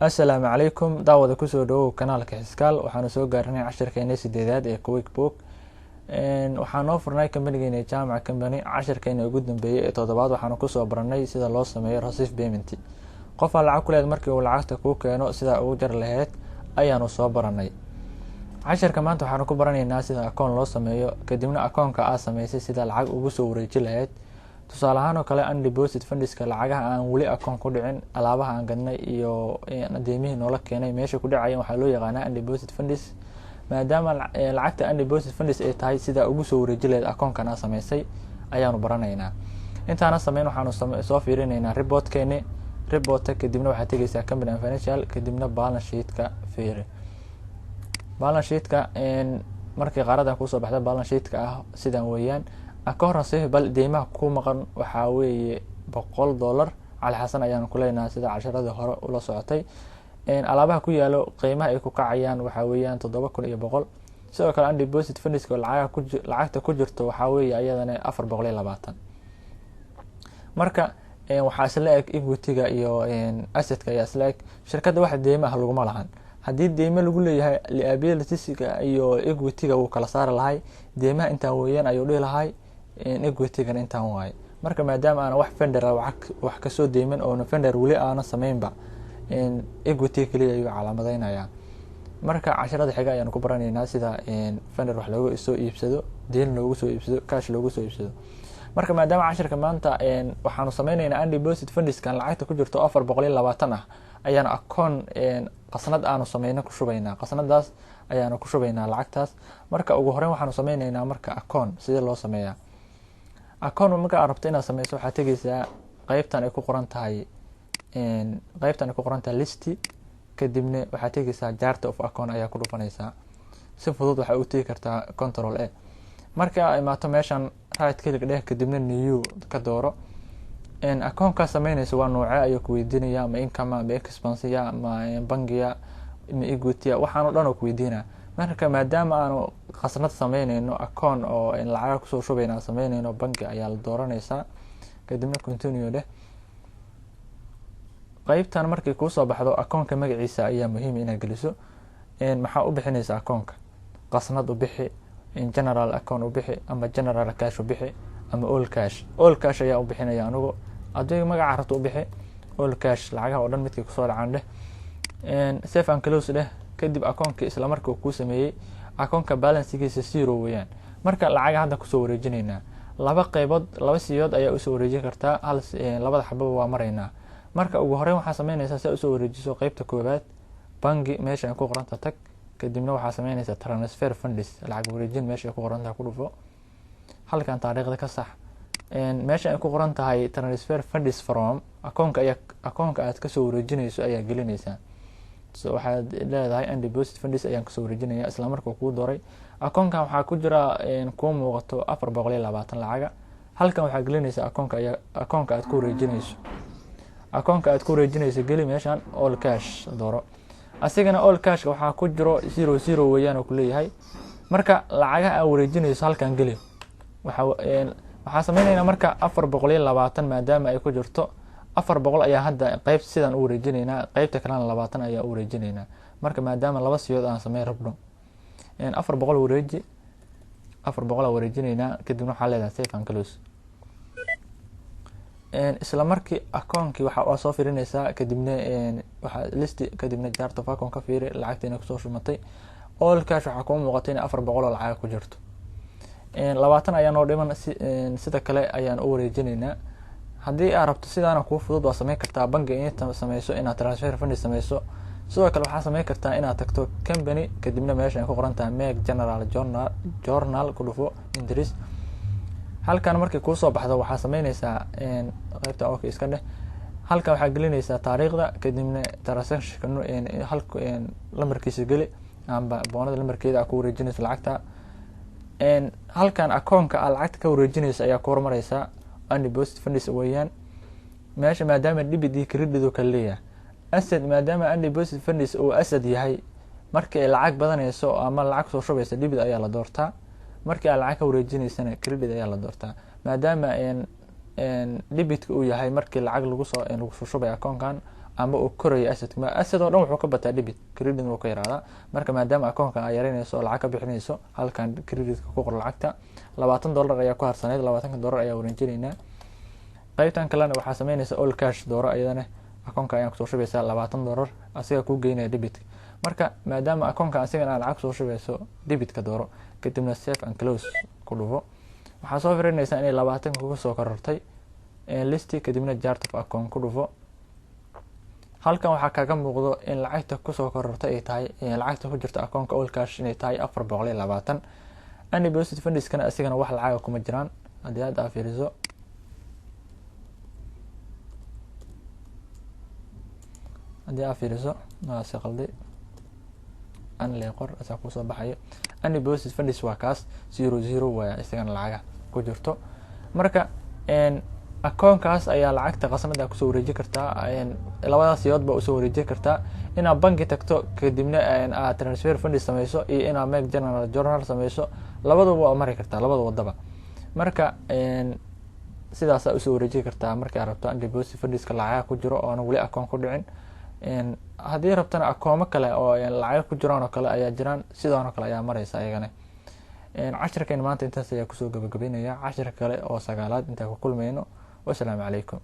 Assalaamu calaykum daawada, kusoo dhawow kanaalka Xiskaal. Waxaanu soo gaarinay cashirkeena sideedaad ee QuickBook. Waxaa noo furnay companygeena Jaamaca Company. Cashirkeena ugu dambeeyey ee toddobaad waxaanu kusoo baranay sida loo sameeyo receive payment. Qofaa lacag ku leed markii uu lacagta kuu keeno, sidaa ugu jar laheyd ayaanu soo baranay. Cashirka maanta waxaanu ku baranaynaa sida akoon loo sameeyo, kadibna akoonka aa sameysay sida lacag ugu soo wareeji lahayd. Tusaale ahaan oo kale, undeposit fundska, lacagaha aan weli akoon ku dhicin, alaabaha aan gadnay iyo deymihii noola keenay meesha ku dhacayan waxaa loo yaqaanaa undeposit funds. Maadaama lacagta undeposit funds ay tahay, sida ugu soo wareeji lahayd akoonkan aa sameysay ayaanu baranaynaa. Intaana sameyn, waxaanu soo fiirinaynaa reportkeeni. Reportka kadibna waxaad tegeysaa Company and Financial, kadibna balance sheetka fiiri. Balance sheetka markii qaaradan kusoo baxda, balance sheetka ah sidan weeyaan. Account receivable, deymaha ku maqan, waxaa weeye $100. Cali Xasan ayaanu ku leenahay, sida casharadii hore ula socotay. Alaabaha ku yaalo qiimaha ay ku kacayaan waxaa weeyaan 7100. Sidoo kale undeposit fundska, lacagaha ku lacagta ku jirto, waxaa weeye ayadana 420. Marka waxaa isla eg equity-ga iyo assetka ayaa isla eg. Shirkadda wax deyma ah laguma lahan. Haddii deyme lagu leeyahay, liabilitiesga iyo equity-ga wuu kala saari lahay. Deymaha intaan weeyaan ayuu dhihi lahay, equity-gana intaan waaye. Marka maadaama aana wax vendor wax kasoo deyman oona vendor weli aana sameynba, equity keliya ayuu calaamadeynayaa. Marka casharada xiga ayaanu ku baranaynaa sida vendor wax looga soo iibsado, deyn loogu soo iibsado, cash loogu soo iibsado. Marka maadaama cashirka maanta waxaanu sameyneynaa undeposit fundskan lacagta ku jirto 420 ah ayaanu akoon qasnad aanu sameyno ku shubaynaa. Qasnadaas ayaanu ku shubaynaa lacagtaas. Marka ugu horeyn waxaanu sameyneynaa marka akoon sidee loo sameeyaa. Akoon marka aad rabto inaad sameyso, waxaad tegeysaa qeybtan ay ku qoran tahay List. Kadibna waxaad tegeysaa Chart of Account ayaa ku dhufanaysaa. Si fudud waxaa u tegi kartaa Control A. Marka aa imaato meeshan, right click dheh, kadibna New ka dooro. Akoonkaa sameynaysa waa noocee ayuu ku weydiinaya: ma income, ma expense, ma bangiya, ma equity? Waxaan o dhan oo ku weydiinaya. Marka maadaama aanu khasnad sameyneyno, akoon oo lacaga kusoo shubayna aan sameyneyno, bangi ayaa la dooranaysaa, kadibna Continue dheh. Qeybtan markay kuusoo baxdo, akoonka magaciisa ayaa muhiim inaad geliso. Maxaa u bixinaysa akoonka? Qasnad u bixi, general account u bixi, ama general cash u bixi, ama all cash. All cash ayaa u bixinaya anigu. Adiga magaca rabta u bixi. All cash, lacagaha oo dhan midkay kusoo dhacaan dheh. Save and Close dheh. Kadib akoonka isla marka uu kuu sameeyey, akoonka balancegiisa zero weeyaan. Marka lacaga hadda kusoo wareejinaynaa laba qeybood, laba siyood ayaa usoo wareejin kartaa. Hal labada xababa waa maraynaa. Marka ugu horeyn waxaa sameynaysaa, si aad usoo wareejiso, qeybta koowaad, bangi meesha ay ku qoranta tag. Kadibna waxaa sameynaysaa Transfer Funds, lacag wareejin meesha ay ku qorantahay ku dhufo. Halkan taariikhda ka sax. Meesha ay ku qoran tahay Transfer Funds From, akoonka ayaa akoonka aad kasoo wareejinayso ayaa gelinaysaa. So waxaad leedahay undeposit funds ayaan kasoo wareejinaya. Isla marka kuu dooray akoonkan, waxaa ku jira kuu muuqato 420 lacaga. Halkan waxaa gelinaysaa akoonka ayaa akoonka aad ku wareejinayso. Akoonka aad ku wareejinayso geli meeshan. All cash dooro. Asigana all cashka waxaa ku jiro zero zero weeyaan oo kuleeyahay. Marka lacagaha aad wareejinayso halkan geli. Waxaa sameyneynaa marka 420 maadaama ay ku jirto, 400 ayaa hadda qeyb sidaan u wareejinaynaa, qeybta kalena 20 ayaa u wareejinaynaa. Marka maadaama laba siyood aan sameyn rabno, 400 wareeji, 400 aa wareejinaynaa. Kadibna waxaa leedahay Save and Close. Isla markii akoonkii waa soo fiirinaysaa. Kadibna waxaa List, kadibna Chart of Account ka fiiri lacagta inay kusoo shumatay. All cash waxaa kuu muuqata in 400 oo lacaga ku jirto. 20 ayaa noo dhiman. Sida kale ayaan u wareejinaynaa. Haddii aad rabto sidaana kuu fudud, waa sameyn kartaa bangi inta sameyso inaad transfer fund sameyso. Sidoo kale waxaa sameyn kartaa inaad tagto Company, kadibna meesha ay ku qoran tahay Make General Journal ku dhufo, Entries. Halkan markay kuusoo baxdo, waxaa sameyneysaa qeybta OK iska dheh. Halkan waxaa gelineysaa taariikhda, kadibna transactionka halka lambarkiisa geli amba boonada lambarkeeda aa ku wareejinayso lacagta. Halkan akoonka aa lacagta ka wareejinayso ayaa ku hormareysaa. Undeposit funds weeyaan meesha, maadaama debit iyo credit oo kale leeyahay asset. Maadaama undeposit funds uu asset yahay, markii ay lacag badanayso ama lacag soo shubaysa, debit ayaa la doortaa. Markii aad lacag ka wareejineysana, credit ayaa la doortaa. Maadaama debitka uu yahay markii lacag lagu soo shubay akoonkan, Ama uu korayo asset, asset oo dhan wuxuu ka bataa debit, credit wuu ka yaraadaa. Marka maadaama akoonkan aa yareynayso oo lacag ka bixinayso, halkan creditka ku qor lacagta. $20 ayaa ku harsaneyd, $20 ayaa wareejinaynaa. Qeybtan kalena waxaa sameynaysa all cash dooro, ayadana akoonka ayaan kusoo shubaysaa $20, asiga kuu geynaya debitka. Marka maadaama akoonka asigan aa lacag kusoo shubayso, debitka dooro, kadibna save and close ku dhufo. Waxaa soo firinaysaa inay 20-ka kusoo korortay list, kadibna chart of account ku dhufo. Halkan waxaa kaga muuqdo in lacagta kusoo korortay ay tahay lacagta ku jirta akoonka all cash inay tahay 420. Undeposited fundskana isigana wax lacaga kuma jiraan. Haddii hadda aa fiiriso, si qalday anle qor, asaa kusoo baxayo. Undeposited funds waa kaas, zero zero waaya isagana lacaga ku jirto. Marka akoonkaas ayaa lacagta qasnada kusoo wareeji kartaa. Labadaas siyood baa usoo wareeji kartaa: inaad banki tagto, kadibna aad transfer funds sameyso, iyo inaad make general journal sameyso. Labaduba waa mari kartaa, labada wadaba. Marka sidaasaa usoo wareeji kartaa markaa rabto undeposited fundska lacaga ku jiro oona weli akoon ku dhicin. Haddii rabtana akoomo kale oo lacaga ku jiraan oo kale ayaa jiraan, sidaan oo kale ayaa mareysa ayagana. Cashirkan maanta intaas ayaa kusoo gabagabeynaya. Cashir kale oo sagaalaad intaa ku kulmayno, wasalaamu calaykum.